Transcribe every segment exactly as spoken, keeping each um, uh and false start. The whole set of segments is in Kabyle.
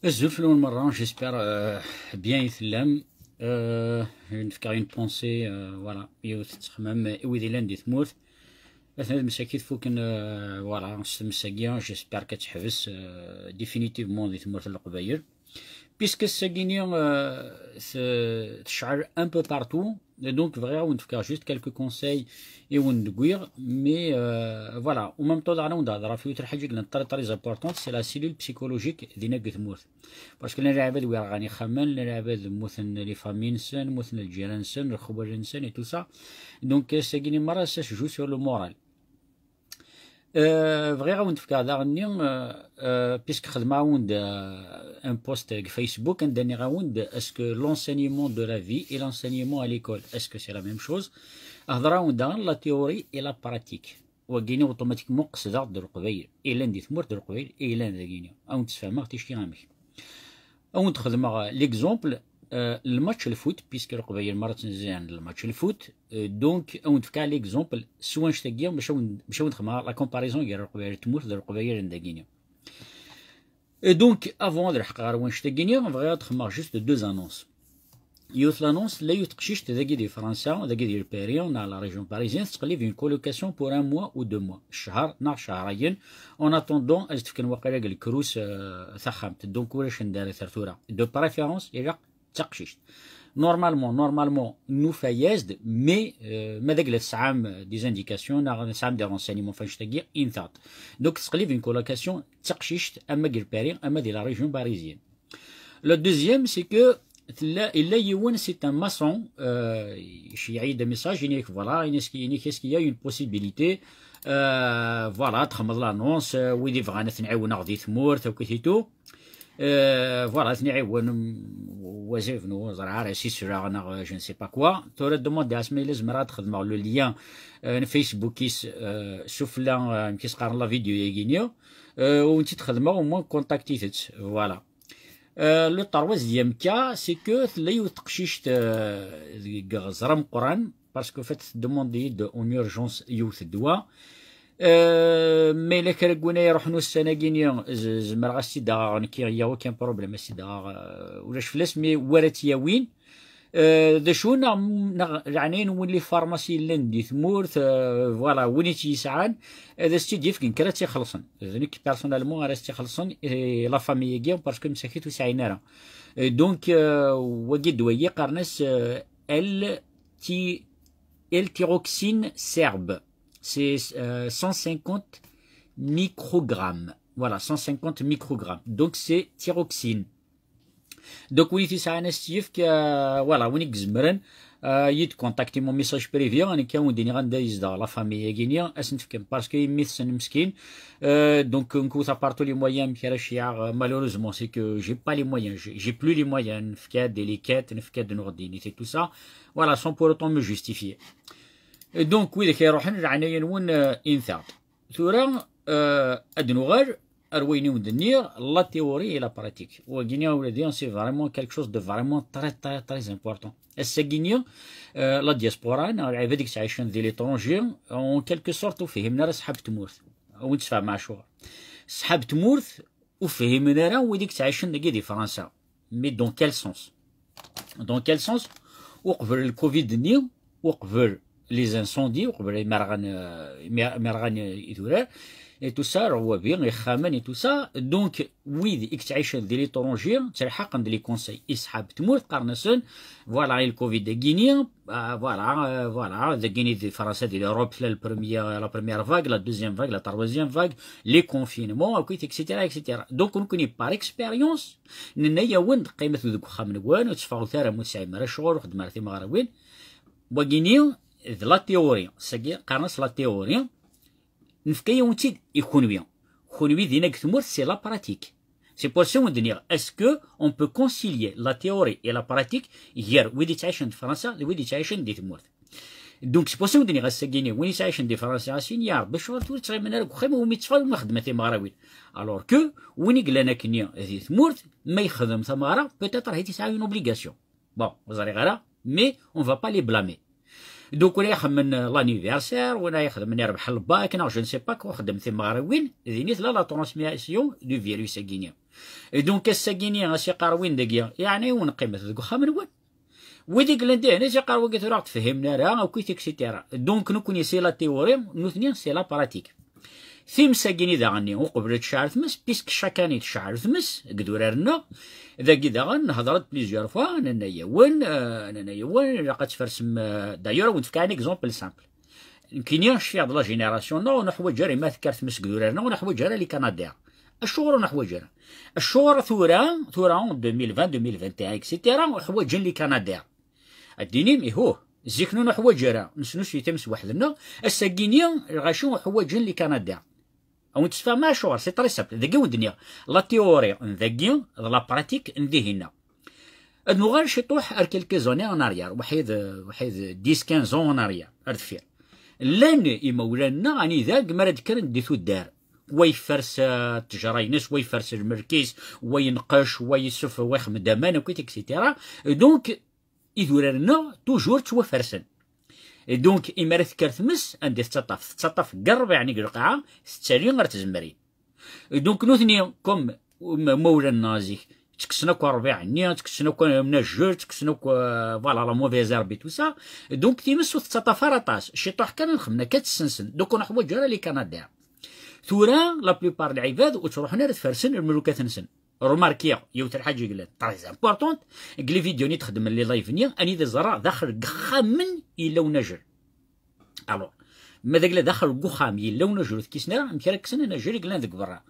Azul fell-awen merra, j'espère euh, bien i tellam. Euh, nefka une pensée, euh, voilà, yiwet n ttexmam i wid yellan di tmurt. Atna d msakit fuken, euh, voilà, s tmes-agi, j'espère qu'ad teḥbes euh, définitivement di tmurt n Leqbayel. Puisque ass-agi-ni euh, te- tecɛel un peu partout, et donc bɣiɣ ad wen-d-fkeɣ juste quelques conseils i wen-d-wwiɣ, mais euh, voilà, au même temps daɣen ad wen-d-hedreɣ ɣef yiwet n lḥaǧa i yellan très très importante, c'est la cellule psychologique dinna deg tmurt. Parce que llan lɛibad wi yerɣan ixxamen, llan lɛibad mmuten les familles-nsen, mmuten lǧiran-nsen, lxewwal-nsen et tout ça. Donc ass-agi-ni merra ça se joue sur le moral. Euh, bɣiɣ ad wen-d-fkeɣ daɣen-nni, euh, euh, puisque xedmeɣ-awen-d euh, un post deg Facebook anda nniɣ-awen-d est-ce que l'enseignement de la vie et l'enseignement à l'école, est-ce que c'est la même chose? Hedreɣ-awen daɣen la théorie et la pratique. Wagini automatiquement qesdeɣ-d Leqbayel i yellan di tmurt n Leqbayel i yellan dagini, ad wen-d-sfehmeɣ ticki amek. Ad wen-d-xedmeɣ l'exemple, euh, le match le foot, puisque Leqbayel merra ttnezzihen le match le foot, euh, donc ad wen-d-fkeɣ l'exemple s wanect-agi bac ad wen- bac ad wen-d-xedmeɣ la comparaison gar Leqbayel n tmurt d Leqbayel n dagini. Et donc avant ad lḥeqeɣ ɣer wanect-agi-ni, bɣiɣ ad xedmeɣ juste deux annonces. Yiwet l'annonce, tella yiwet teqcict dagi di Fransa, dagi di Paris, neɣ la région parisienne, tettqellib une colocation pour un mois ou deux mois, ccher neɣ cehrayen, en attendant ad s-d-fken waqila deg lekrus euh, taxxamt. Donc ulac anda ara terr tura. De préférence ilaq d taqcict. Normalement, normalement nufa-yas-d, mais euh, ma d agla tesɛam des indications neɣ tesɛam des renseignements f annect-agi, init-aɣ-d. Donc tettqellib une colocation d taqcict ama deg Paris ama di la région parisienne. Le deuxième, c'est que tella, yella yiwen, c'est un maçon, euh, yeceyyeɛ-iyi-d message, ini-ak voilà, ini-ak est-ce qu'il y a une possibilité, euh, voilà, txedmeḍ l'annonce, euh, wid ibɣan ad ten-ɛiwneɣ di tmurt, akk et tout. Euh, voilà, ad ten-iɛiwen wazif n ur ẓriɣ ara si sura neɣ je ne sais pas quoi. Tura demande-as ma yella zemreɣ ad xedmeɣ le lien euh, n Facebook-is euh, sufella euh, amek i s-qqaren la vidéo-agi-ni. Euh, ur tent-id-xedmeɣ, au moins contactit-tt. Voilà. Euh, le troisième cas, c'est que tella yiwet teqcict euh, deg ɣeẓra meqqran, parce que en fait tdemande-iyi-d en urgence yiwet ddwa. Euh, ma yella kra n win ay iruḥen ussan-agi-ni, z- zemreɣ ad s-tt-id-aɣeɣ nekki, il y a aucun problème, ad s-tt-id-aɣeɣ, euh, ulac fell-as, mais wara tt-yawin. Euh, d acu neɣ neɣ leɛnaya-nwen les pharmacies yellan di tmurt, euh, voilà, win i tt-yesɛan ad as-tt-id-yefk, nekk ara tt-ixellṣen. D nekk personnellement ara s-tt-ixellṣen i la famille-agi, parce que msakit ur sɛin ara. Et donc euh, wagi ddwa-yi qqaren-as euh, L T L-tyroxine serbe. C'est euh, cent cinquante microgrammes. Voilà, cent cinquante microgrammes. Donc c'est thyroxine. Donc win i t-yesɛan ad s-tt-yefk, euh, voilà, win i izemren euh, ad yi-d-contacter en message privé, nekk ad wen-d-iniɣ anda yezdeɣ la famille-agi-ni, ad sen-t-fken, parce que yemmi-tsen meskin. Euh, donc nkwet par tous les moyens amek ara ceyyɛeɣ, euh, malheureusement c'est que j'ai pas les moyens, j'ai j'ai plus les moyens, nefka-d les quêtes, nefka-d nuɣ-d init et tout ça, voilà, sans pour autant me justifier. Et donc widak iruḥen, leɛnaya-nwen euh, init-aɣ-d. Tura euh, ad nuɣal ar wayen i wen-d-nniɣ, la théorie et la pratique. Wagi-ni a wladi, c'est vraiment quelque chose de vraiment très très très important. Ass-agi-ni euh, la diaspora neɣ lɛibad i yettɛicen di l'étranger, en quelque sorte ur fhimen ara ṣṣḥab tmurt. Ad wen-d-sfehmeɣ acuɣer. Ṣṣḥab tmurt ur fhimen ara wid i yettɛicen dagi di Fransa. Mais dans quel sens? Dans quel sens? Uqbel le covid-nni, uqbel les incendies, uqbel imerɣan, euh, imer- imerɣan idurar, et tout ça, rwabi, ixxamen et tout ça. Donc wid i yettɛicen di l'étranger ttelḥaqen-d les conseils i ṣṣḥab tmurt, qqaren-asen voilà, i le covid-agi-ni, euh, voilà, euh, voilà, dagini di Fransa, di l'Europe, la première, la première vague, la deuxième vague, la troisième vague, les confinements, akk, et cetera, et cetera. Donc nekkni par expérience nenna-yawen-d qqimet deg uxxam-nwen, ur tteffɣet ara ma ur tesɛim ara ccɣel, ur xeddmem ara timeɣriwin. Wagini d la théorie, sagi qqaren-as la théorie. Nefka-yawen-tt-id i kunwi. Kunwi dinna deg tmurt, c'est la pratique. C'est pour ça i wen-d-nniɣ, est-ce que on peut concilier la théorie et la pratique gar wid yettɛicen di Fransa d wid yettɛicen di tmurt? Donc c'est pour ça i wen-d-nniɣ ass-agi-ni, win yettɛicen di Fransa, a s-yini ya Rebbi, acuɣer ur ttɣimin ara deg uxxam, umi tteffɣen, umi xeddmen timeɣriwin? Alors que win i yellan akkenni di tmurt, ma yexdem tameɣra, peut-être ahat yesɛa une obligation. Bon, ur ẓriɣ ara, mais on va pas les blâmer. Donc win ay ixedmen l'anniversaire, win ay ixedmen irbeḥ le bac, neɣ je ne sais pas quoi, xeddem timeɣriwin, dini tella la transmission du virus-agi-ni. Et donc, ass-agi-ni, as-iqqar win dagi, yeɛni wen qqimet deg uxxam-nwen. Wid i yellan dihin, as-iqqar wagi tura ur ɣ-d-fhimen ara, akk et cetera. Donc, nekkni, c'est la théorie, nutni, c'est la pratique. Times-agi-ni daɣen-nni, uqbel ad tecɛel tmes, puisque chaque année tecɛel tmes, deg idurar-nneɣ, dagi daɣen, nehder-d plusieurs fois, nenna-yawen, euh, nenna-yawen, ilaq ad tfersem, euh, d'ailleurs, ad wen-d-fkeɣ un exemple simple. Nekkini, cfiɣ d la génération-nneɣ, ur neḥwaǧ ara, ma tekker tmes deg idurar-nneɣ, ur neḥwaǧ ara les Canadiens. Acuɣer ur neḥwaǧ ara? Acuɣer tura, tura, en deux mille vingt, deux mille vingt et un, et cetera, ḥwaǧen les Canadiens? Ad d-tinim, ihuh, zik ur neḥwaǧ ara, nesnusuy times weḥd-nneɣ, ass-agi-ni, lɣaci ḥwaǧen les Canadiens. Ad wen-d-sfehmeɣ acuɣer, c'est très simple. Dagi wen-d-nniɣ, la théorie n dagi, d la pratique n dihinna. Ad nuɣal ciṭuḥ ar quelques années en arrière, waḥid, waḥid dix, quinze ans en arrière, ar deffir. Llan imawlan-nneɣ anida mi ara d-kkren di tuddar. Wa yeffer s, eh, ttejra-ines, wa yeffer s lmerk-is, wa yenqec, wa yessuf, wa ixdem-d aman, akk, et cetera. Et donc, idurar-nneɣ, toujours ttwafersen. Et donc, imi ara tekker tmes, anda i tettaṭṭaf? Tettaṭṭaf deg rrbiɛ-nni deg lqaɛa, tettali ar tzemrin. Et donc, nutni, comme m-, mawlan-nneɣ zik, ttekksen akk rrbiɛ-nni, ttekksen akk amnajel, ttekksen akk, euh, voilà, la mauvaise herbe et tout ça. Et donc, times ur tettaṭṭaf ara aṭas. Ciṭuḥ kan ad xedmen akka, ad tt-ssensen. Donc, ur neḥwaǧ ara les Canadiens. Tura, la plupart n lɛibad ur ttruḥun ara ad fersen lmelukat-nsen. Remarkiɣ, yiwet n lḥaǧa i yellan très importante, deg les vidéos-nni txeddmen les lives-nni, anida ẓerreɣ daxel n yexxamen yella unajel. Alors, ma d agla daxel n uxxam yella unajel ur tekkisen ara, amek ara kksen anajel i yellan deg berra?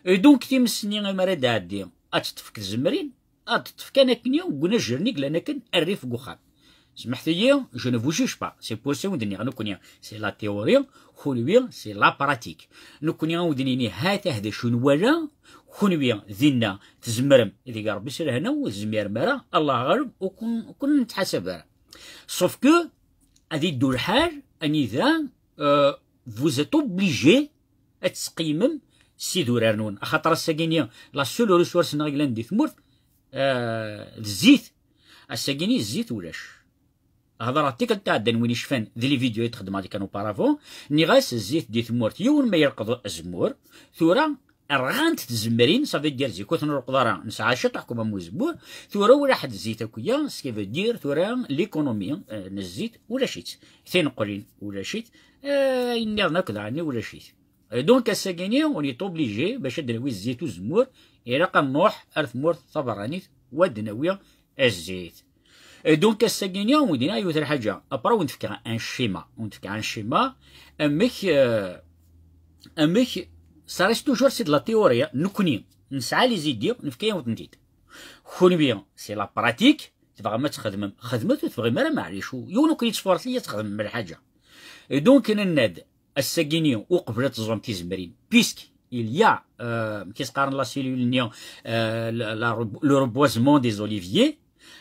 Et donc, times-nni imi ara d-tɛeddi, ad teṭṭef deg tzemrin, ad teṭṭef kan akkenni deg unajel-nni i yellan akken rrif deg uxxam. Smeḥt-iyi, je ne vous juge pas. C'est pour ça i wen-d-nniɣ, nekkni, c'est la théorie, kunwi, c'est la pratique. Nekkni, a wen-d-nini, ha-t-ah d acu nwala, kunwi, dinna, tzemrem, deg Rebbi s lehna, ur tezmirem ara, Allah ɣaleb, ur ken-, ur ken-nettḥasab ara. Sauf que, ad iddu lḥal, anida, euh, vous êtes obligé ad tesqeymem s idurar-nwen. Axaṭer ass-agi-ni, la seule ressource-nneɣ i yellan di tmurt, euh, d zzit. Ass-agi-ni, zzit ulac. Hedreɣ tikkelt tɛeddan win icfan di les vidéos i txedmeɣ di kan auparavant, nniɣ-as zzit di tmurt, yiwen ma yerqeḍ azemmur, tura rɣant tzemrin, ça veut dire zik ur ten-nreqḍ ara, nesɛa ciṭuḥ comme am uzemmur, tura ulaḥ-d zzit akk-ya, ce qui veut dire tura l'économie, euh, n zzit ulac-itt, tineqqlin ulac-itt, euh, ayen nniḍen akk daɣen ulac-it. Euh, donc ass-agi-ni, on est obligé, bac ad d-nawi zzit uzemmur, ilaq ad nruḥ ar tmurt taberranit, u ad d-nawi zzit. Et donc, ass-agi-ni, wen-d-iniɣ yiwet n lḥaǧa. Après, wen-d-fkeɣ un schéma. Wen-d-fkeɣ un schéma. Amek, euh, amek, ça reste toujours, c'est de la théorie, hein. Nekkni, nesɛa les idées, nefka-yawen-tent-id. Kunwi, c'est la pratique. Tebɣam ad txedmem, xedmet, ur tebɣim ara, maɛlic. Yiwen ur ken-yettforsi ad txedmem lḥaǧa. Et donc, nenna-d, ass-agi-ni, uqbel ad teẓẓum tizemrin, puisque il y a, euh, amek i s-qqaren la cellule-nni, euh, la, la reb-, le reboisement des oliviers,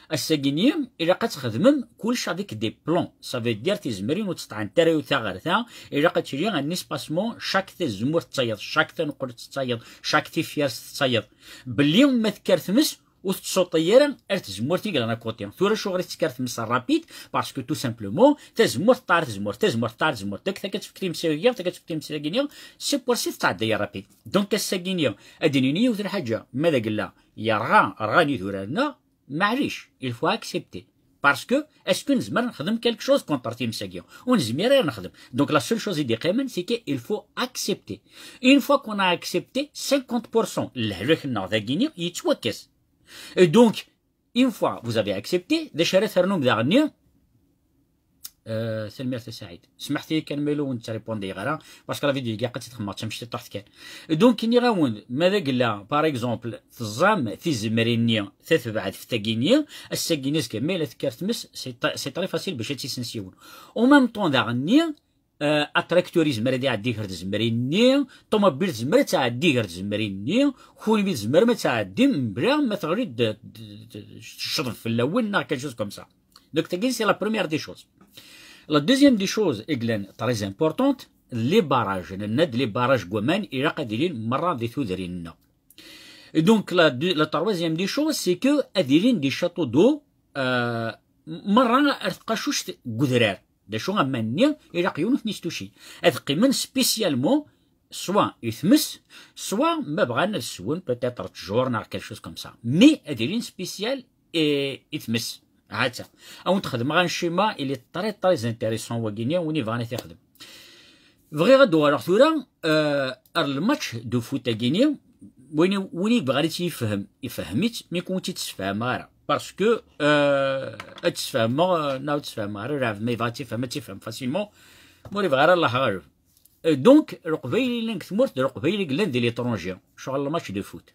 ass-agi-ni, ilaq ad txedmem kullec avec des plans. Ça veut dire tizemrin ur ttseṭṭɛent ara yiwet ɣer ta, ilaq ad tili un espacement, chaque tazemmurt tettayeḍ, chaque taneqqult tettayeḍ, chaque tifyar tettayeḍ. Belli ma tekker tmes, ur tettsuṭi ara ar tzemmurt i yellan à côté. Tura acuɣer i tekker tmes rapide? Parce que tout simplement, tazemmurt teṭṭar tazemmurt, tazemmurt teṭṭar tazemmurt, dak, takka tfek timsagi, takka tfek timsagi-nni, c'est pour ça tettɛedday rapide. Donc ass-agi-nni, ad d-nini yiwet n lḥaǧa, ma d agella yerɣa, rɣan idurar-nneɣ, maɛlic, il faut accepter. Parce que, est-ce que nezmer nexdem quelque chose contre timsagi? Ur nezmir ara nexdem. Donc la seule chose i d-iqqimen, c'est que il faut accepter. Une fois qu'on a accepté, cinquante pour cent n lehlak-nneɣ dagi-nni yettwakkes. Et donc, une fois vous avez accepté, d acu ara ternum daɣen-nni? Euh, tanemmirt a Saɛid. Smeḥt-iyi kan ma yella ur nettrépondiɣ ara, parce que la vidéo-agi ad tt-xedmeɣ d tamectiṭuḥt kan. Donc, nniɣ-awen, ma d agella, par exemple, teẓẓam tizemrin-nni, tatebɛaft tagi-nni, ass-agi-nni azekka, ma yella tekker tmes, c'est tr-, c'est très facile bac ad tt-isens yiwen. En même temps, daɣen-nni, euh, atraktur yezmer ad iɛeddi gar tzemrin-nni, ṭumubil tezmer ad tɛeddi gar tzemrin-nni, kunwi tzemrem ad tɛeddim mebla ma teɣli-d, d-, d-, d-, tecceḍ fell-awen neɣ quelque chose comme ça. Donc, tagi, c'est la première des choses. La deuxième des choses, i yellan très importante, les barrages. Nenna-d les barrages n waman, ilaq ad ilin merra di tudrin-nneɣ. Et donc, la deux-, la troisième des choses, c'est que ad ilin des châteaux d'eau, euh, merra ar tqacuct n udrar. D acu, aman-nni, ilaq yiwen ur ten-istuci. Ad qqimen spécialement Soit i tmes, soit ma bɣan ad swen peut-être ttjur neɣ quelque chose comme ça. Mais ad ilin spécial i, i tmes. Ha-tt-a. Ad wen-d-xedmeɣ un schéma, il est très, très intéressant wagini, win ibɣan ad t-ixdem. Bɣiɣ ad d-uɣaleɣ tura, euh, ar le match de foot-agini, win, win ibɣan ad tt-yefhem, ifhem-itt, mi ken-tt-id-sfehmeɣ ara. Parce que, euh, ad tt-sfehmeɣ, euh, neɣ ur tt-sfehmeɣ ara, lɛebd ma yebɣa ad tt-ifhem, ad tt-ifhem facilement, ma ur ibɣi ara, Allah ɣaleb. Euh, donc, Leqbayel yellan deg tmurt, d Leqbayel i yellan di l'étranger, ccɣel le match de foot.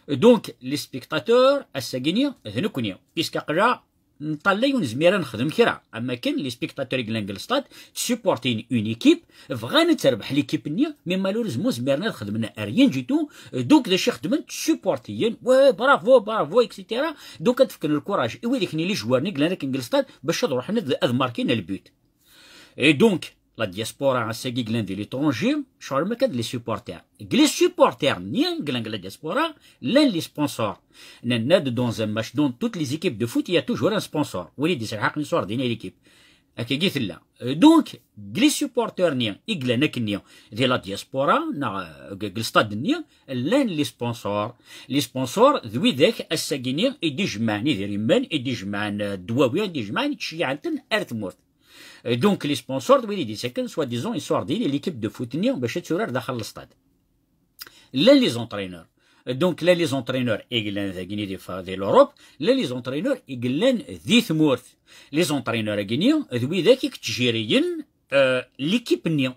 Donc, les spectateurs, ass-agini, d nekkni, puisque aql-aɣ nṭallay ur nezmir ad nexdem kra, am akken les spectateurs i yellan deg lestad, supportin une équipe, bɣan ad terbeḥ l'équipe-nni, mais malheureusement, zmiren ad xedmen rien du tout, donc d acu i xedmen, supportiyen, ouais, bravo, bravo, et cetera. Donc, ad fken le courage i wid akken i les joueurs-nni yellan akken deg lestad, bac ad ruḥen ad, ad markin le but. Et donc, la diaspora, ass-agi yellan di l'étranger, ccɣel ma kan d les supporters. Deg les supporters-nni yellan deg la diaspora, llan les sponsors. Nenna-d dans un match, dans toutes les équipes de foot, il y a toujours un sponsor. Win i d-iselḥaqen iṣurdiyen i l'équipe. Akkagi tella. Euh, donc, deg les supporters-nni i yellan akkenni di la diaspora, neɣ, euh, deg, deg lestad-nni, llan les sponsors. Les sponsors, d widak ass-agini i d-ijemɛen idrimen, i d-ijemɛen, euh, ddwawi, i d-ijemɛen, i d-ceyyɛen-ten ar tmurt. Euh, donc, les sponsors, d wid i d-ittaken, soi-disant, iṣurdiyen i l'équipe de foot-nni bac ad turar daxel lestad. Llan les entraîneurs. Donc, llan les entraîneurs i yellan dagini di, di l'Europe, llan les entraîneurs i yellan di tmurt. Les entraîneurs-agini, d widak i yettjiriyen, euh, l'équipe-nni.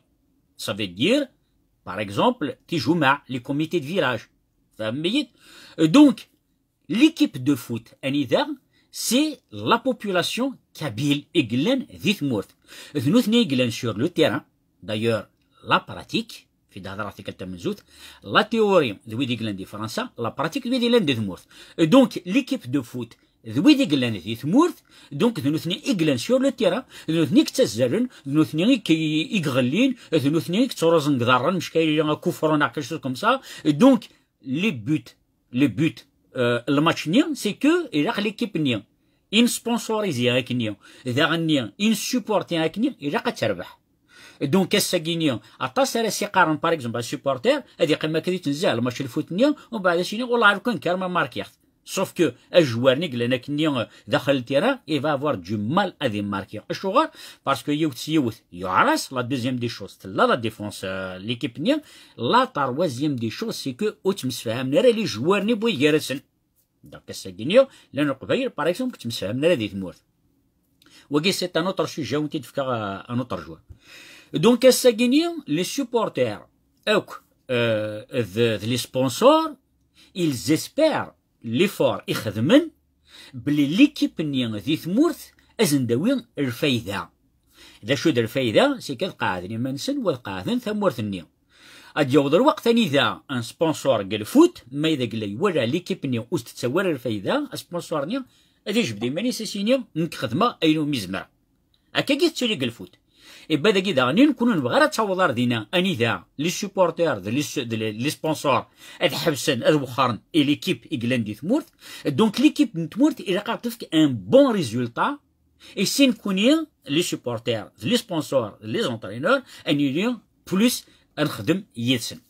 Ça veut dire, par exemple, tijumɛa, les comités de village. Tfehmem-iyi-d? Donc, l'équipe de foot, anida, c'est la population kabyle i yellan di tmurt. D nutni i yellan sur le terrain. D'ailleurs, la pratique, fi d-hedreɣ tikkelt tamenzut, la théorie d wid i yellan di Fransa, la pratique d wid i yellan di tmurt. Donc, l'équipe de foot d wid i yellan di tmurt, donc d nutni i yellan sur le terrain, d nutni i yettazzalen, d nutni i k-, i iɣellin, d nutni i yettruẓen deg iḍarren, mecka yili akufru neɣ quelque chose comme ça. Donc, les buts, les buts, euh, le match-nni, c'est que ilaq l'équipe-nni i nesponsorisé akkenni, daɣen-nni i nessupporté akkenni, ilaq ad terbeḥ. Donc, ass-agi-nni, aṭas ara s-iqqaren, par exemple, un supporter, ad iqqim akka di tnezzeh, le match n lfut-nni, umbeɛd ad s-yini, wallah, lukan kar ma markiɣ-t. Sauf que ajewwar-nni yellan akkenni, euh, daxel n terrain, il va avoir du mal ad immarki. Acuɣer? Parce que yiwet s yiwet, yuɛer-as, la deuxième des choses, tella la défense, euh, l'équipe-nni, la troisième des choses, c'est que ur ttemsefhamen ara les joueurs-nni n wid gar-asen. Donc, ass-agi-nni, llan Leqbayel, par exemple, ur ttemsefhamen ara di tmurt. Wagi, c'est un autre sujet, ad wen-t-id-fkeɣ, euh, un autre jour. Donc, ass-agi-nni, les supporters, akk, euh, d, d les sponsors, ils espèrent l'effort i xedmen, belli l'équipe-nni di tmurt, ad sen-d-tawi lfayda. D acu d lfayda? C'est que ad qeɛden iman-nsen, u ad qeɛden tamurt-nni. Ad yaweḍ lweqt anida un sponsor deg lfut, ma yella iwala l'équipe-nni ur s-tettawi ara lfayda, asponsor-nni ad ijbed iman-is, ad s-yini, nekk xedmeɣ ayen umi zemreɣ. Akkagi tettili deg lfut. Iba dagi daɣen, nekkni ur nebɣi ara ad taweḍ ar dina, anida les supporters d les, d les, les sponsors ad ḥebsen, ad wexxren i l'équipe i yellan di tmurt. Donc, l'équipe n tmurt, ilaq ad tefk un bon résultat. Et si nekkni, les supporters, les sponsors, les entraîneurs, ad nili plus ad nexdem yid-sen.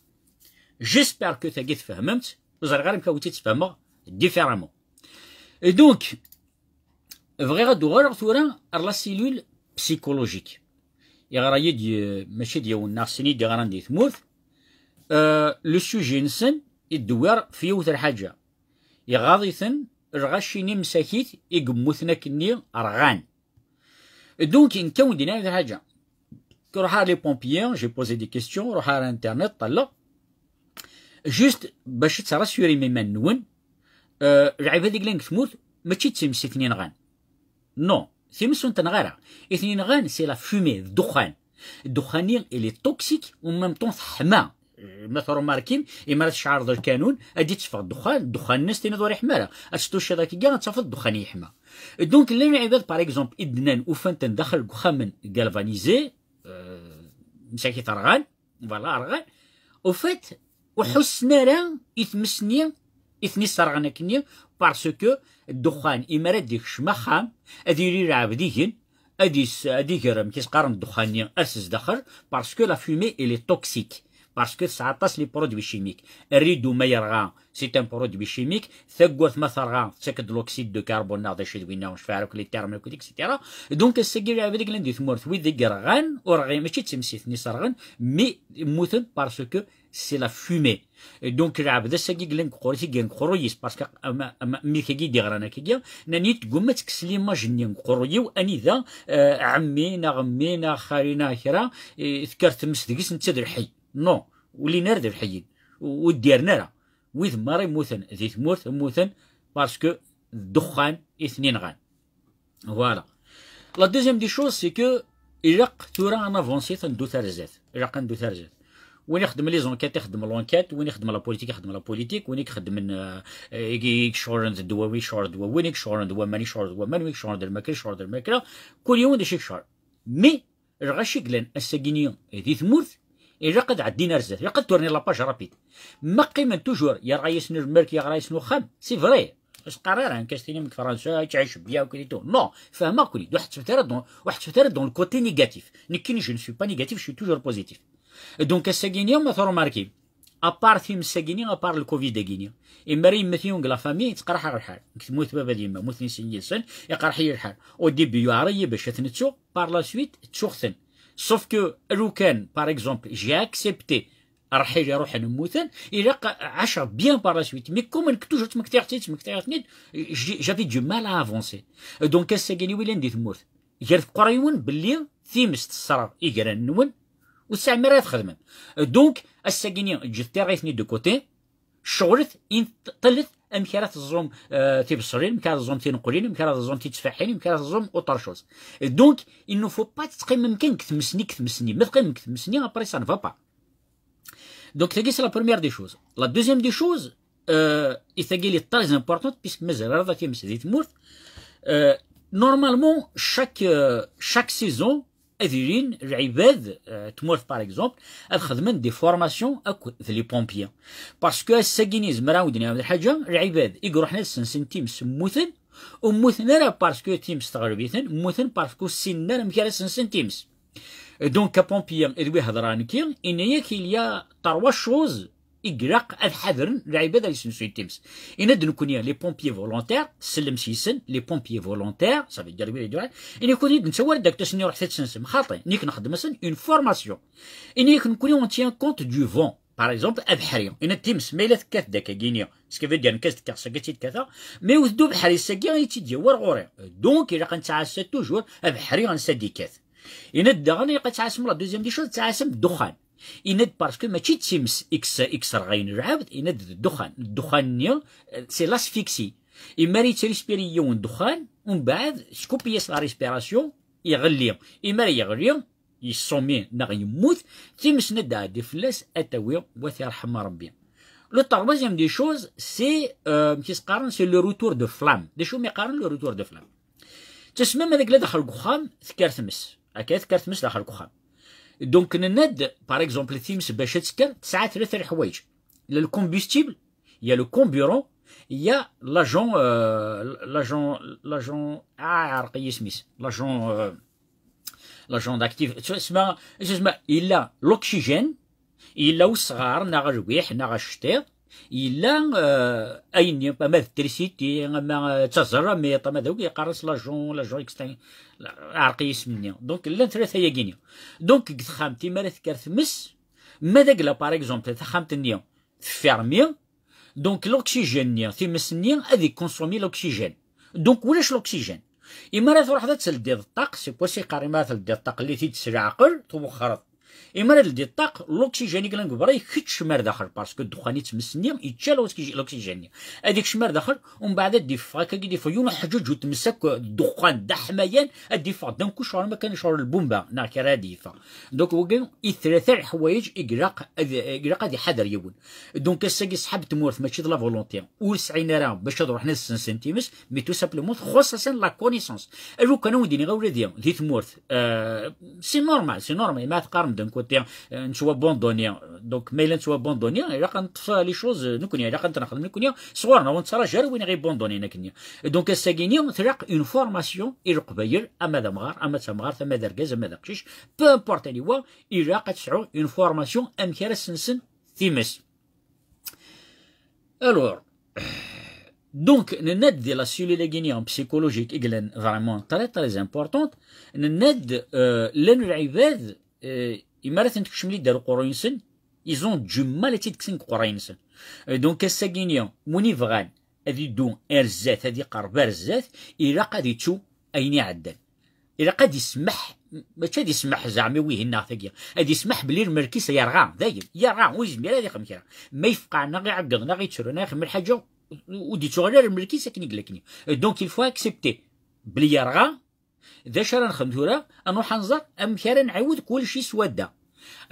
J'espère que tagi tfehmem-tt, ur ẓriɣ ara amek ad wen-tt-id-sfehmeɣ différemment. Et donc, bɣiɣ ad uɣaleɣ tura ar la cellule psychologique. Yeɣra-yi-d, y-, mačči d yiwen neɣ sin i d-yeɣran di tmurt. Euh, le sujet-nsen, iddewwir f yiwet lḥaǧa. Iɣaḍ-iten lɣaci-nni msakit i yemmuten akkenni rɣan. Donc, nekk ad wen-d-iniɣ lḥaǧa. Ruḥ ar les pompiers, j'ai posé des questions, ruḥ ar internet, ṭṭalleɣ. Juste bac ad terassurim iman-nwen, euh, lɛibad i yellan deg tmurt, mačči d times i ten-inɣan. Non, times ur ten-nɣa ara. I ten-inɣan, c'est la fumée, ddexxan. Ddexxan-nni, il est toxique, en même temps, teḥma. Ma tṛumarkim, imi ara tceɛleḍ lkanun, ad d-itteffeɣ ddexxan, ddexxan-nni s tiniḍ ur iḥma ara. Ad testucciḍ akkagi, ad tafeḍ ddexxan yeḥma. Donc, llan lɛibad, par exemple, i d-nnan, ufan-ten daxel deg uxxamen galvanisés, euh, msakit rɣan, voilà, rɣan. Au fait, ur ḥussen ara i tmes-nni i ten-isserɣen akkenni, parce que ddexxan, imi ara d-ikcem axxam, ad yili lɛebd igen, ad is-, ad iger, amek i s-qqaren, ddexxan-nni ar s zdaxel, parce que la fumée, elle est toxique. Parce que tesɛa aṭas les produits chimiques. Rideau ma yerɣa, c'est un produit chimique. Taggurt ma terɣa, tettak-d l'oxyde de carbone neɣ d acu d winna, ur necfiɛ ara akk les termes akk, et cetera. Donc ass-agi lɛibad i yellan di tmurt, wid i yerɣan, ur rɣin, mačči d timsit-nni serɣen, mais mmuten parce que c'est la fumée. Et donc lɛebd ass-agi yellan deg uqerruy-is, parce que ama, ama, mmi-k-agi i d-yeɣran akkagi, nnan-iyi-d teggumma ad tekkes l'image-nni deg uqerruy-iw, anida, euh, ɛemmi neɣ mmi neɣ xali neɣ kra, eh, tekker tmes deg-s, netta d lḥi. Non, ur llin ara d lḥeyyen, ur d-yerren ara. Wid merra yemmuten di tmurt, mmuten parce que d ddexxan i ten-inɣan. Voilà. La deuxième des choses, c'est que ilaq tura ad navansi, ad neddu ar zdat. Ilaq ad neddu ar zdat. Win ixeddmen les enquêtes ixeddem l'enquête, win ixeddmen la politique ixeddem la politique, win ixeddmen, euh, euh, i, i iceɣlen d ddwa, win iceɣlen d ddwa, win iceɣlen d waman, iceɣlen d waman, win iceɣlen d lmakla, iceɣlen d lmakla. Kul yiwen d acu i iceɣlen. Mais lɣaci i yellan ass-agi-ni di tmurt, ilaq ad ɛeddin ar zdat, ilaq ad tourner la page rapide. Ma qqimen toujours, yerɣa-yasen lmerk, yerɣa-yasen uxxam, c'est vrai. Ur s-qqar ara, nekk as-tinim deg Fransa, yettɛic bien, et tout. Non, fehmeɣ-ken-id, ur ḥettbet ara dans, ur ḥettbet ara dans le côté négatif. Nekkini, je ne suis pas négatif, je suis toujours positif. Donc ass-agi-ni, ma tṛumarkim, à part times-agi-ni, à part le covid-agi-ni, imi ara yemmet yiwen deg la famille, yettqerḥ-aɣ lḥal. Nekk temmut baba d yemma, mmuten i sin yid-sen, iqerḥ-iyi lḥal. Au début, yuɛer-iyi bac ad ten-ttuɣ, par la suite, ttuɣ-ten. Sauf que, lukan, par exemple, j'ai accepté rrḥil iruḥen mmuten, ilaq ɛaceɣ bien par la suite. Mais comme nekk toujours ttmektiɣ-tt-id, ttmektiɣ-ten-id, j'ai- j'avais du mal à avancer. Donc ass-agi-ni wi yellan di tmurt, gar teqrayiwen belli times tesserɣ igran-nwen, ur tesɛim ara ad txedmem. Donc ass-agi-ni, ǧǧet tiɣit-nni de côté, ccɣlet, in-, ṭṭlet amek ara teẓẓum, euh, tibṣelin, amek ara teẓẓum tineqlin, amek ara teẓẓum tittfaḥin, amek ara teẓẓum autre chose. Donc il ne faut pas tettqimem kan deg tmes-nni, deg tmes-nni. Ma teqqimem deg tmes-nni, après ça ne va pas. Donc tagi c'est la première des choses. La deuxième des choses, euh, et tagi elle est très importante, puisque mazal rada times di tmurt, euh, normalement chaque, euh, chaque saison ad ilin lɛibad, euh, tmurt par exemple, ad xedmen des formations akked les pompiers. Parce que ass-agi-ni zemreɣ ad wen-d-iniɣ lḥaǧa, lɛibad i iruḥen ad sensen times mmuten, ur mmuten ara parce que times teɣleb-iten, mmuten parce que ur ssinen ara amek ara sensen times. Donc apompier i d wi hedreɣ nekki, yenna-yak il y a trois choses i ilaq ad ḥadren lɛibad ara yessensen times. Yenna-d nekkni les pompiers volontaires, sellem s yisen, les pompiers volontaires, ça veut dire wid i d-yuɣalen, yenna-yak ur d-nettawi ara deg ass-nni ruḥet ad tsensem, xaṭi, nekk nxeddem-asen une formation. Yenna-yak nekkni on tient compte du vent. Par exemple abeḥri, yenna-d times ma yella tekkat-d akkagi-ni, ce qui veut dire nekk ad tekkaɣ, s akka i tt-id-kkateɣ, mais ur teddu abeḥri, s-agi i tt-id-yewwi ar ɣur-i. Donc ilaq ad nettɛassa toujours abeḥri ansa d-ikkat. Yenna-d daɣen ilaq ad tɛassem, la deuxième des choses, tettɛassem ddexxan. Yenna-d parce que mačči d times i yes-, i yesserɣayen lɛebd, yenna-d d ddexxan. Ddexxan-nni, euh, c'est l'asphyxie. Imi ara yettrespirer yiwen ddexxan, umbeɛd tkupi-yas la respiration, iɣelli. Imi ara yeɣli, yessumi neɣ yemmut, times ad d-tɛeddi fell-as, ad tawi, wa t-yerḥem Rebbi. Le troisième des choses, c'est, euh, amek i s-qqaren, c'est le retour de flamme. D acu mi qqaren le retour de flamme? Tasma ma deg la daxel deg uxxam, tekker tmes. Akka tekker tmes daxel deg uxxam. Donc nenna-d, par exemple, times bac ad tekker, tesɛa tlata leḥwayeǧ. Il y a le combustible, il y a le carburant, il y a l'agent, euh, l'agent, l'agent, ah, iɛreq-iyi isem-is. L'agent, euh, l'agent d'actif-, tesma, tesma, yella l'oxygène, yella usɣar, neɣ lwiḥ, neɣ aceṭṭiḍ, yella, euh, ayen, ama d trisiti, ama, euh, d taẓerramiṭ, ama d awgi, yeqqar-as l'agent, l'agent extin-, iɛreq-iyi isem-nni. Donc llan tlata-yagi-ni. Donc deg texxamt, imi ara tekker tmes, ma d agla, par exemple, taxxamt-nni teffermi, donc l'oxygène-nni, times-nni, ad ikonsumi l'oxygène. Donc ulac l'oxygène. Imi ara truḥeḍ ad teldiḍ ṭṭaq, c'est possible, imi ara teldiḍ ṭṭaq, lli-t-id s leɛqel, twexxreḍ. Imi ara teldiḍ ṭṭaq, l'oxygène i yellan deg berra ikeččem ar daxel, parce que ddexxan i tmes-nni, yečča l'oxygène, l'oxygène-nni. Ad ikcem ar daxel, umbeɛd ad d-iffeɣ, akka i d-iffeɣ yiwen uḥeǧǧeǧ u tmes akk ddexxan d aḥmayan, ad d-iffeɣ d'un coup, ccɣel ma kan ccɣel lbumba, neɣ kra ad d-iffeɣ. Donc wagi i tlata leḥwayeǧ i ilaq ad, i ilaq ad iḥader yiwen. Donc ass-agi ṣṣḥab n tmurt mačči d la volonté, ur sɛin ara bac ad ruḥen ad ssensen times, mais tout simplement txuṣṣ-asen la connaissance. Alu kan ad wen-d-iniɣ a wladi di tmurt, euh, c'est normal, c'est normal, ma teqqarem d'un côté, euh, nettwabandoni. Donc, ma yella nettwabandoni, ilaq ad neṭṭef les choses, euh, nekkni, ilaq ad nexdem nekkni, sɣur-neɣ, ur nettraǧu ara win i ɣ-yabandoni akken-nni. Donc, ass-agi-nni, tlaq une formation i Leqbayel, ama d amɣar, ama d tamɣart, ama d argaz, ama d aqcic, peu importe anwa, ilaq ad tesɛu une formation amek ara sensen times. Alors, donc, nenna-d di la cellule-agi-nni psychologique i yellan vraiment très, très importante, nenna-d, euh, llan lɛibad, euh, imi ara ten-tkecmem-d ar uqerruy-nsen, ils ont du mal ad tt-id-kksen deg uqerruy-nsen. Euh, donc, ass-agi-nni, win ibɣan ad iddu ar zdat, ad iqerreb ar zdat, ilaq ad ittu ayen iɛeddan. Ilaq ad ismeḥ, mačči ad ismeḥ zeɛma i wihin neɣ tagi, ad ismeḥ belli lmelk-is yerɣa, dayen, yerɣa, ur yezmir ad ixdem kra. Ma yefqeɛ neɣ iɛeggeḍ neɣ yettru neɣ ixdem lḥaǧa, ur d-ittuɣal ara lmelk-is akken i yella akkenni. Donc, il faut accepter belli yerɣa. D acu ara nexdem tura? Ad nruḥ ad nẓer amek ara nɛiwed kullec i swadda.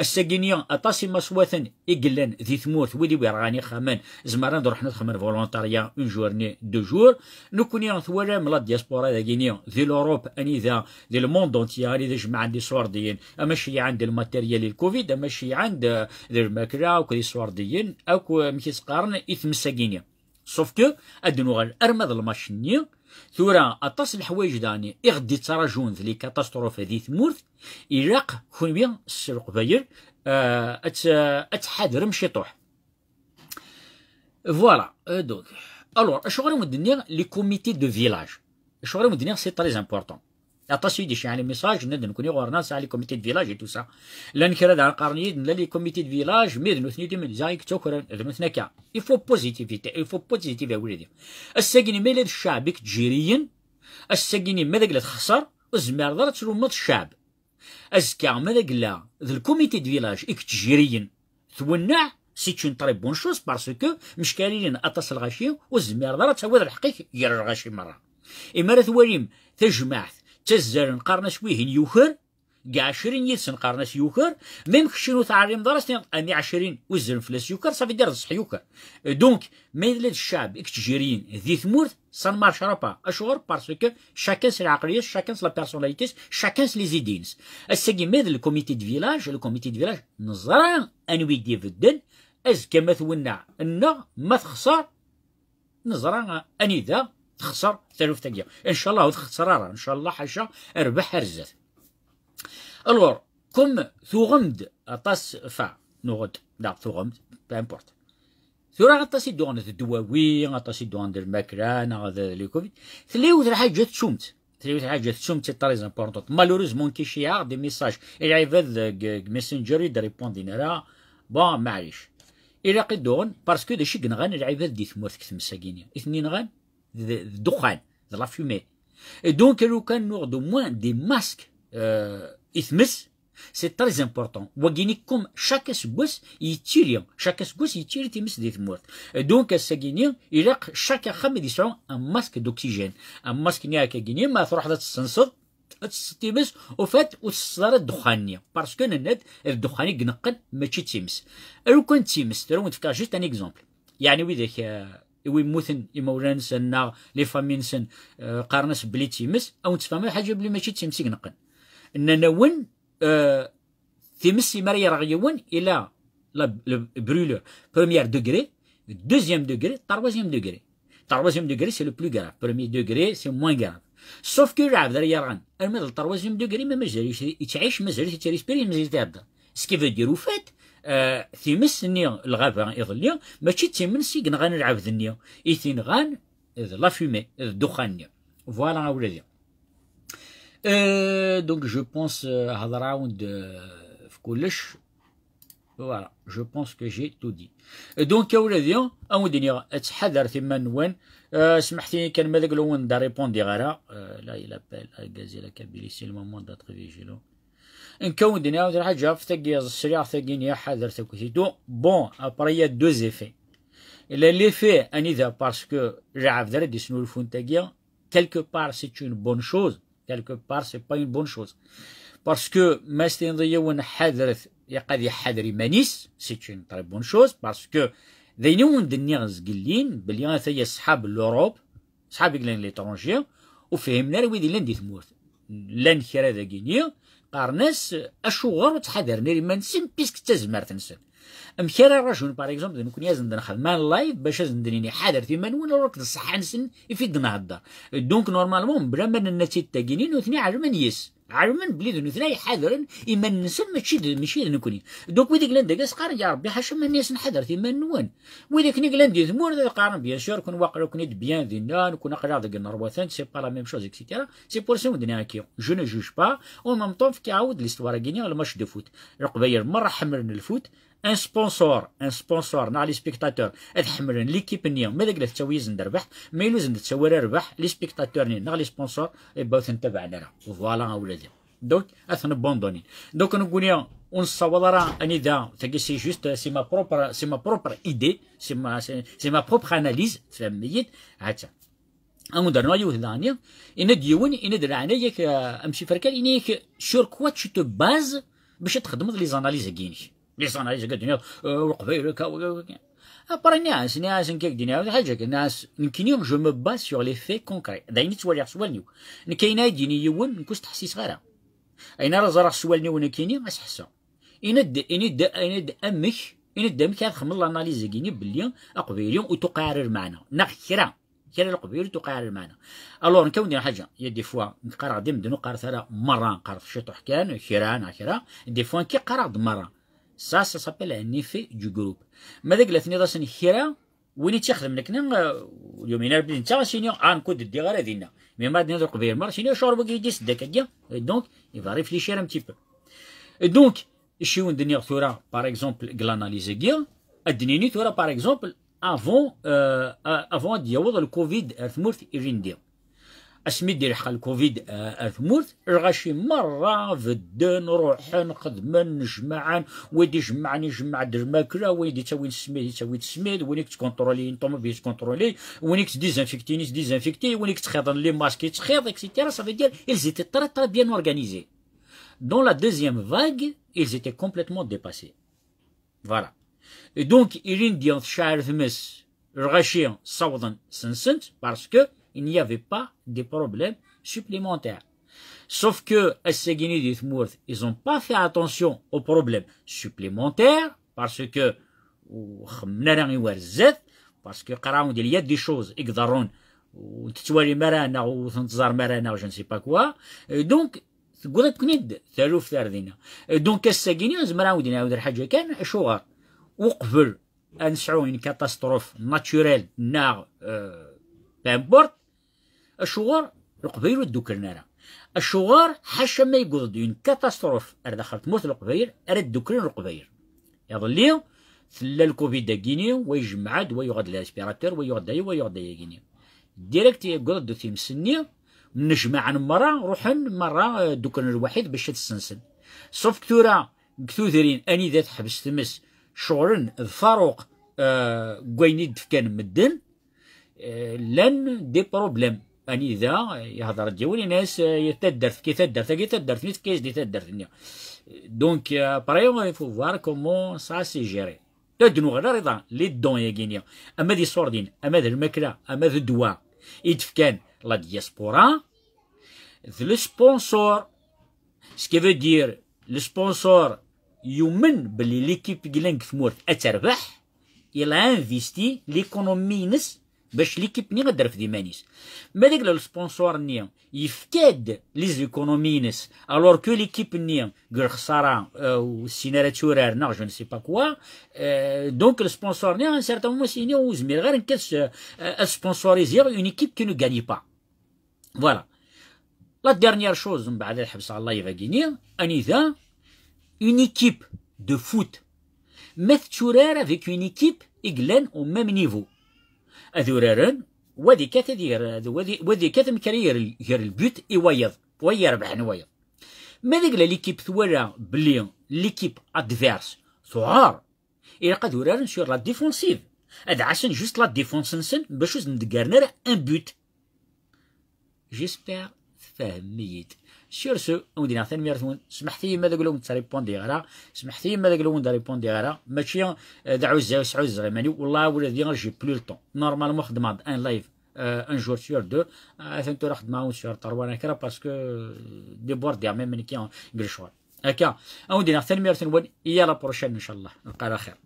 Ass-agi-nni, aṭas imaswaten i yellan di tmurt, wid i yerɣan ixxamen, zemren ad ruḥen ad xedmen volontariat, une journée, deux jours. Nekkni twalam la diaspora dagi-nni di l'Europe, anida, di le monde entier, anida jemɛen d iṣurdiyen, ama ceyyɛen-d lmatéryel i le covid, ama ceyyɛen-d, eh, d lmakla, akk d iṣurdiyen, akk, eh, amek i s-qqaren, i tmes-agi-nni. Sauf que, ad d-nuɣal arma d lmac-nni, tura aṭas n leḥwayeǧ daɣen i ɣ-d-ittraǧun d les catastrophes di tmurt, ilaq kunwi s Leqbayel, euh, ad t-, ad tḥadrem ciṭuḥ. Voilà, euh, donc. Alors, acuɣer i wen-d-nniɣ les comités de village? Acuɣer i wen-d-nniɣ c'est très important? Aṭas i d-iceyɛen les messages, nnan-d nekkni ɣur-neɣ nesɛa les comités de village et tout ça. Llan kra daɣen qqaren-iyi-d nella les comités de village, mais d nutni d imenza i yettakren, d nutni akka. Il faut positivité, il faut positive a wladi. Ass-agi-nni ma yella d cceɛb i yettjiriyen, ass-agi-nni ma d agla texṣer, ur tezmireḍ ara ad tlumeḍ cceɛb. Azekka ma d agla d le comité de village i yettjiriyen, twenneɛ, c'est une très bonne chose parce que meckalilin aṭas lɣaci, ur tezmireḍ ara ad tawiḍ lḥeqq-ik gar lɣaci merra. Imi ara twalim tajmaɛt ttazzalen qqaren-as wihin yuker, deg ɛecrin yid-sen qqaren-as yuker, même keččini ur teɛlimeḍ ara s-tiniḍ ami ɛecrin uzzlen fell-as yuker, ça veut dire d ṣṣeḥ yuker. Donc, ma yella d cceɛb i yettjiriyen di tmurt, ça ne marchera pas. Acuɣer? Parce que chacun s lɛeqliya-s, chacun s la personnalité-s, chacun s les idées-ines. Ass-agi ma d le comité de village, le comité de village neẓra anwa i d-ibedden, azekka ma twenneɛ nneɣ ma texṣer, neẓra anida texṣer taluft-agi. Inchallah ur texṣer ara, inchallah ḥaca, rrbeḥ ar zdat. Alors, comme tuɣem-d aṭas, enfin, nuɣ-d, neɣ tuɣem-d, peu importe. Tura aṭas i d-uɣen d ddwawi, aṭas i d-uɣen d lmakla, neɣ d, d les covid. Tella yiwet lḥaǧa tettum-tt. Tella yiwet lḥaǧa tettum-tt, c'est très important. Malheureusement, kicciɛeɣ des messages i lɛibad deg, deg Messenger i d-répondin ara. Bon, maɛlic. Ilaq i d-uɣen, parce que d acu i yenɣan lɛibad di tmurt deg tmes-agi-nni? I ten-yenɣan d, d ddexxan, d la fumée. Et donc, lukan nuɣ-d au moins des masques, euh, i tmes, c'est très important. Wagini comme chaque aseggas yettili, chaque aseggas yettili times di tmurt. Et donc, ass-agini, ilaq chaque axxam ad yesɛu un masque d'oxygène. Un masque-nni akka-gini, ma truḥeḍ ad tessenseḍ, ad tesseḍ times, au fait, ur tesseḍ ara ddexxan-nni. Parce que nenna-d, d ddexxan i ineqqen, mačči d times. Lukan d times, tura wen-d-fkeɣ juste un exemple. Yeɛni widak, euh, i wi mmuten imawlan-nsen neɣ les familles-nsen, euh, qqaren-as belli d times, ad wen-tfehmeḍ lḥaǧa belli mačči d times i ineqqen. Nnan-awen, euh, times imi ara yerɣ yiwen, il a la, le brûlure premier degré, deuxième degré, troisième degré. Troisième degré, c'est le plus grave. Premier degré, c'est moins grave. Sauf que lɛebd ara yerɣen, arma d le troisième degré, ma mazal yettɛic, mazal yettrespirer, mazal yetthedder. Ce qui veut dire, au fait, euh, times-nni, lɣaba iḍelli, mačči d times i yenɣan lɛebd-nni, i t-inɣan d la fumée, d ddexxan-nni. Voilà, a wladi. Euh, donc, je pense, euh, hedreɣ-awen-d, euh, ɣef kullec. Voilà, je pense que j'ai tout dit. Euh, donc, a wladi, a wen-d-iniɣ, ttḥadaret iman-nwen. Euh, smeḥt-iyi kan ma d agla ur wen-d-répondiɣ ara. Euh, là, il appelle, argaz, la Kabylie, c'est le moment d'être vigilant. Nekk a wen-d-iniɣ lḥaǧa ɣef tagi, sliɣ tagi-nni, ḥadret akk titu. Bon, après, il y a deux effets. Il y a l'effet anida, parce que lɛebd ara d-isnulfun tagi, quelque part, c'est une bonne chose, quelque part, c'est pas une bonne chose. Parce que ma s-tiniḍ i yiwen ḥadret, ilaq ad iḥader iman-is, c'est une très bonne chose, parce que d ayen i wen-d-nniɣ zgellin, belli ataya ṣṣḥab n l'Europe, ṣṣḥab i yellan l'étranger, ur fhimen ara wid yellan di tmurt. Llan kra dagini, qqaren-as acuɣer ur ttḥadaren ara iman-nsen, puisque d tazmert-nsen. Amek ara rajun, par exemple, d nekkni ad sen-d-nxedm un live bac ad sen-d-nini ḥadret iman-nwen, alors que d ṣṣeḥḥa-nsen i f-id-nhedder? Donc normalement, mebla ma nenna-tt-id tagini, nutni ɛelmen yes, ɛelmen belli d nutni ay ḥadren iman-nsen, mačči d, mačči d nekkni. Donc wid i yellan dagi qqaren, ya Rebbi, ḥaca ma nni-asen ḥadret iman-nwen. Wid akken i yellan di tmurt ad qqaren, bien sûr, kun waqil ken-id bien dinna, kun aql-aɣ deg Norwatan, c'est pas la même chose, et cetera. C'est pour ça wen-d-nniɣ akka, je ne juge pas, en même temps, fkiɣ-awen-d l'histoire-agi-nni, le match de foot. Leqbayel merra ḥemmlen le foot, un sponsor, un sponsor, neɣ les spectateurs, ad ḥemmlen l'équipe-nni, ma d agla tettawi-asen-d rrbeḥ, ma yella ur sen-d-tettawi ara rrbeḥ, les spectateurs-nni, neɣ les sponsors, eh ben, ur ten-tabaɛen ara. Voilà, a wladi. Donc, ad ten-abandonner. Donc, nekkni ur nessawaḍ ara anida, tagi, c'est juste, c'est ma propre, c'est ma propre idée, c'est ma, c'est, c'est ma propre analyse, tfehmem-iyi-d, ha-tt-a. Ad wen-d-rnuɣ yiwet daɣen, ini-d yiwen, ini-d leɛnaya-k, euh, amsifrek-a, ini-ak, sur quoi tu te bases bac ad txedmeḍ les analyses-agi-inek? Les analyses-agi ad d-tiniḍ, euh, Leqbayel akka, akka, akka. Après, nniɣ-as, nniɣ-as, nekk ak-d-nniɣ ḥaǧa kan, nniɣ-as, nekkini, je me base sur les faits concrets. D ayen i ttwaliɣ s wallen-iw. Nekk ayen ara d-yini yiwen, nekk ur s-ttḥessiseɣ ara. Ayen ara ẓreɣ s wallen-iw nekkini, ad s-ḥesseɣ. Ini-d, ini-d, ini-d amek, ini-d amek ara txedmeḍ l'analyse-agi-nni belli aqbayli ur tuqiɛ ara lmeɛna. Neɣ kra, kra n leqbayel ur tuqiɛ ara lmeɛna. Alors, nekk ad wen-d-iniɣ ḥaǧa, il y a des fois, nekk qqareɣ-d i medden, ur qqaret ara merra, qqaret ciṭuḥ kan, kra neɣ kra. Des fois, nekk qqareɣ-d merra. Ça, ça s'appelle un effet du groupe. Ma d agla tenniḍ-asen kra, win i tt-ixedmen akken, euh, ur yumin ara belli netta, ad s-yini, ah, nekk ur d-ddiɣ ara dinna. Mais ma d-nniḍ leqbayel merra, s-yini, acuɣer wagi i d-isedd akka-agi? Et donc, il va réfléchir un petit peu. Et donc, acu i wen-d-nniɣ tura, par exemple, deg l'analyse-agi, ad d-nini tura, par exemple, avant, euh, euh, avant ad d-yaweḍ le covid ar tmurt ilindi. Asmi d-ilḥeq le covid, euh, ar tmurt, lɣaci merra bedden, ruḥen, xedmen, jemɛen, wid ijemɛen, ijemɛ-d lmakla, wid ittawin ssmid, ittawi-d ssmid, win i yettkontroli, une tomobile yettkontroli, win i yettdizinfiktin, yettdizinfikti, win i yettxiḍen les masques, yettxiḍ, et cetera. Ça veut dire, ils étaient très, très bien organisés. Dans la deuxième vague, ils étaient complètement dépassés. Voilà. Et donc, ilindi tecɛel tmes, lɣaci ssawḍen sensen-t, parce que il n'y avait pas de problèmes supplémentaires. Sauf que ass-agi-ni di tmurt, ils ont pas fait attention aux problèmes supplémentaires, parce que ur xemmen ara i war zdat, parce que qqareɣ-awen-d, il y a des choses i iḍerrun ur tettwalim ara, neɣ ur ten-teẓrem ara, neɣ je ne sais pas quoi. Euh, donc, tewwiḍ-iken-id taluft ar dinna. Euh, donc, ass-agi-ni, nezmer ad wen-d-nɛawed lḥaǧa kan, acuɣer? Uqbel ad nesɛu une catastrophe naturelle, neɣ, euh, peu importe, acuɣer Leqbayel ur dduklen ara? Acuɣer, ḥaca ma yewweḍ-d une catastrophe ar daxel tmurt n Leqbayel, ara dduklen Leqbayel? Iḍelli, tella le covid-agi-ni, wa ijemɛ-d, wa yuɣ-d les respirateurs, wa yuɣ-d aya, wa yuɣ-d ayagi-ni. Direct yewweḍ-d times-nni, mnejmaɛen merra, ruḥen merra, euh, dduklen lwaḥid bac ad ssensen. Sauf que tura, deg tudrin, anida teḥbes tmes, ceɣlen d Faruq, euh, deg wayen i d-fkan medden, euh, llan des problèmes. Anida, euh, yehder-d yiwen, yenna-as, euh, taddart, tefka taddart-agi, taddart-nni tefka-yas di taddart-nni. Donc, euh, après, il faut voir comment ça se gère. Ad nuɣal ar iḍ-a, les dons-agi-ni, ama d iṣurdiyen, ama d lmakla, ama d ddwa, i d-fkan la diaspora, d le sponsor. Ce qui veut dire, le sponsor yumen belli l'équipe i yellan deg tmurt ad terbeḥ, il a investi l'économie-ines bac l'équipe-nni ad d-terfed iman-is. Ma d agla le sponsor-nni yefka-d les économies-ines, alors que l'équipe-nni deg lexsara, euh, ur ssin ara tturar, neɣ je ne sais pas quoi, euh, donc le sponsor-nni, à un certain moment, s-yini, ur zmireɣ ara nekk ad s-, euh, ad sponsoriziɣ une équipe qui ne gagne pas. Voilà. La dernière chose, mbeɛd ad ḥebseɣ live-agi-ni, anida une équipe de foot ma tetturar avec une équipe i yellan au même niveau. Ad uraren, wa ad ikkat ad yer-, wa ad i-, wa ad ikkat amek ara yer-, ger le but i wayeḍ, wa yerbeḥen wayeḍ. Ma d agla l'équipe twala belli l'équipe adverse tuɛer, ilaq ad uraren sur la défensive. Ad ɛassen juste la défense-nsen bac ur sen-d-ggaren ara un but. J'espère tfehmem-iyi-d. Sur ce, ad wen-d-iniɣ tanemmirt-nwen. Smeḥt-iyi ma d agla ur wen-ttaripundiɣ ara. Smeḥt-iyi ma d agla ur wen-d-aripundiɣ ara. Mačči, eh, d aɛuzza-w sɛuzzeɣ iman-iw. Wellah, ula d yiɣ, j'ai plus le temps. Normalement, xedmeɣ-d un live, euh, un jour sur deux. Atan tura xedmeɣ un sur trois neɣ kra parce que, euh, débordé même nekki deg lecɣal. Akka, ad wen-d-iniɣ tanemmirt-nwen, i la prochaine, ncallah. Lqaw xir.